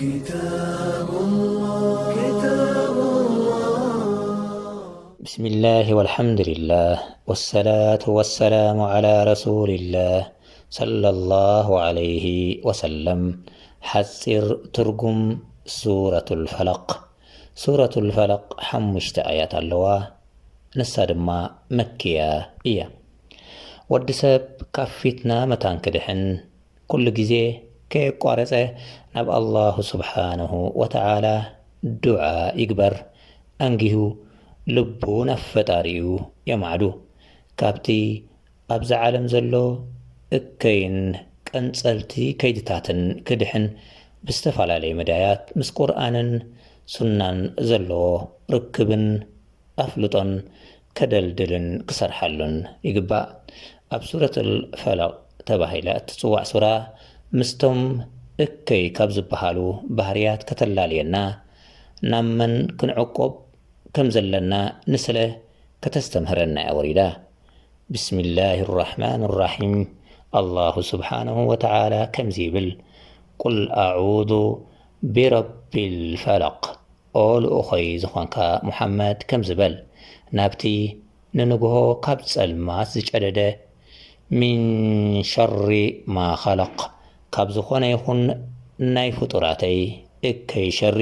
كتاب الله، كتاب الله. بسم الله والحمد لله والصلاة والسلام على رسول الله صلى الله عليه وسلم. ሓጺር ትርጉም ሱረቱል ፈለቕ። ሱረቱል ፈለቕ ሓሙሽተ ኣያት ኣለዋ። ንሳ ድማ መክያ እያ። ወዲ ሰብ ካብ ፊትና መታን ክድሕን ኩሉ ግዜ ከየቋረጸ ናብ ኣላሁ ስብሓንሁ ወተዓላ ዱዓ ይግበር። ኣንጊሁ ልቡ ናብ ፈጣሪኡ የማዕዱ። ካብቲ ኣብዚ ዓለም ዘሎ እከይን ቀንጸልቲ ከይድታትን ክድሕን ብዝተፈላለየ መዳያት ምስ ቁርኣንን ሱናን ዘለዎ ርክብን ኣፍልጦን ከደልድልን ክሰርሓሉን ይግባእ። ኣብ ሱረቱል ፈለቕ ተባሂላ እትጽዋዕ ሱራ ምስቶም እከይ ካብ ዝበሃሉ ባህርያት ከተላልየና፣ ናብ መን ክንዕቆብ ከም ዘለና ንስለ ከተስተምህረና እያ ወሪዳ። ብስሚላሂ ራሕማን ራሒም። ኣላሁ ስብሓንሁ ወተዓላ ከምዚ ይብል፣ ቁል ኣዑዙ ቢረቢል ፈለቕ። ኦ ልኡኸይ ዝኾንካ ሙሓመድ፣ ከምዚ በል፣ ናብቲ ንንግሆ ካብ ጸልማት ዝጨደደ፣ ሚን ሸሪ ማ ኸለቕ፣ ካብ ዝኾነ ይኹን ናይ ፍጡራተይ እከይ ሸሪ፣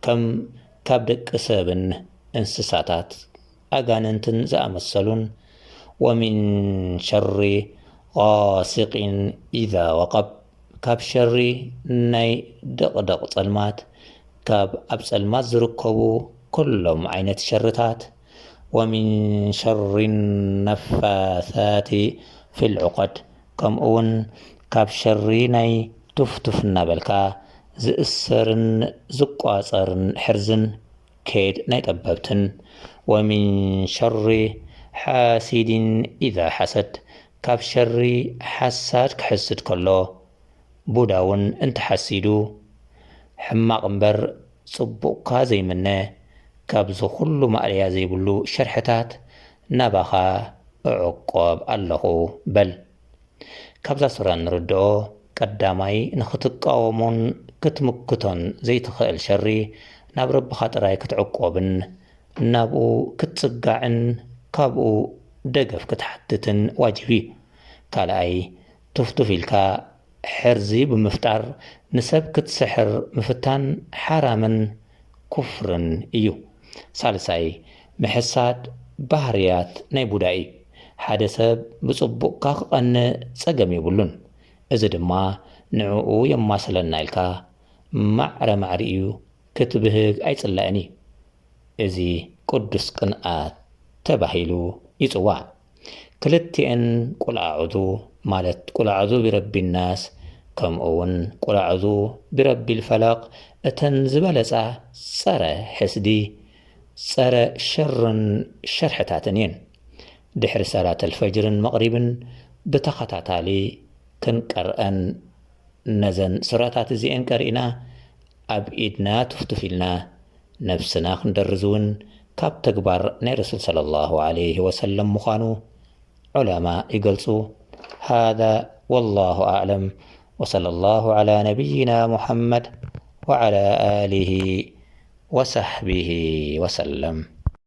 ከም ካብ ደቂ ሰብን እንስሳታት ኣጋንንትን ዝኣመሰሉን፣ ወሚን ሸሪ ቓሲቂን ኢዛ ወቐብ፣ ካብ ሸሪ ናይ ደቕደቕ ጸልማት፣ ካብ ኣብ ጸልማት ዝርከቡ ኩሎም ዓይነት ሸርታት፣ ወሚን ሸሪ ነፋሳቲ ፊል ዑቀድ፣ ከምኡ እውን ካብ ሸሪ ናይ ቱፍቱፍ እናበልካ ዝእሰርን ዝቋጸርን ሕርዝን ከይድ ናይ ጠበብትን፣ ወሚን ሸሪ ሓሲድን ኢዛ ሓሰድ፣ ካብ ሸሪ ሓሳድ ክሕስድ ከሎ፣ ቡዳ እውን እንተሓሲዱ፣ ሕማቕ እምበር ጽቡቕካ ዘይምነ፣ ካብዚ ኩሉ ማእለያ ዘይብሉ ሸርሕታት ናባኻ እዕቆብ ኣለኹ በል። ካብዛ ሱራ እንርድኦ፣ ቀዳማይ ንኽትቃወሞን ክትምክቶን ዘይትኽእል ሸሪ ናብ ረብኻ ጥራይ ክትዕቆብን ናብኡ ክትጽጋዕን ካብኡ ደገፍ ክትሓትትን ዋጅብ እዩ። ካልኣይ፣ ቱፍቱፍ ኢልካ ሕርዚ ብምፍጣር ንሰብ ክትስሕር ምፍታን ሓራምን ኩፍርን እዩ። ሳልሳይ፣ ምሕሳድ ባህርያት ናይ ቡዳ እዩ። ሓደ ሰብ ብጽቡቕካ ክቐንእ ጸገም የብሉን። እዚ ድማ ንዕኡ የማስለና ኢልካ ማዕረ ማዕሪኡ ክትብህግ ኣይጽላእን እዩ። እዚ ቅዱስ ቅንኣት ተባሂሉ ይጽዋዕ። ክልቲኤን ቁል ኣዑዙ፣ ማለት ቁል ኣዑዙ ቢረቢ ናስ፣ ከምኡ እውን ቁል ኣዑዙ ቢረቢል ፈለቕ፣ እተን ዝበለጻ ጸረ ሕስዲ፣ ጸረ ሸርን ሸርሕታትን እየን። ድሕሪ ሰላተል ፈጅርን መቕሪብን ብተኸታታሊ ክንቀርአን፣ ነዘን ሱራታት እዚኤን ቀሪእና፣ ኣብ ኢድና ቱፍቱፍ ኢልና ነብስና ክንደርዝ እውን ካብ ተግባር ናይ ረሱል ሰለላሁ ዐለይሂ ወሰለም ምዃኑ ዑለማ ይገልጹ። ሃዛ ወላሁ ኣዕለም፣ ወሰለላሁ ዐላ ነቢይና ሙሐመድ ወዐላ ኣሊሂ ወሰሕቢሂ ወሰለም።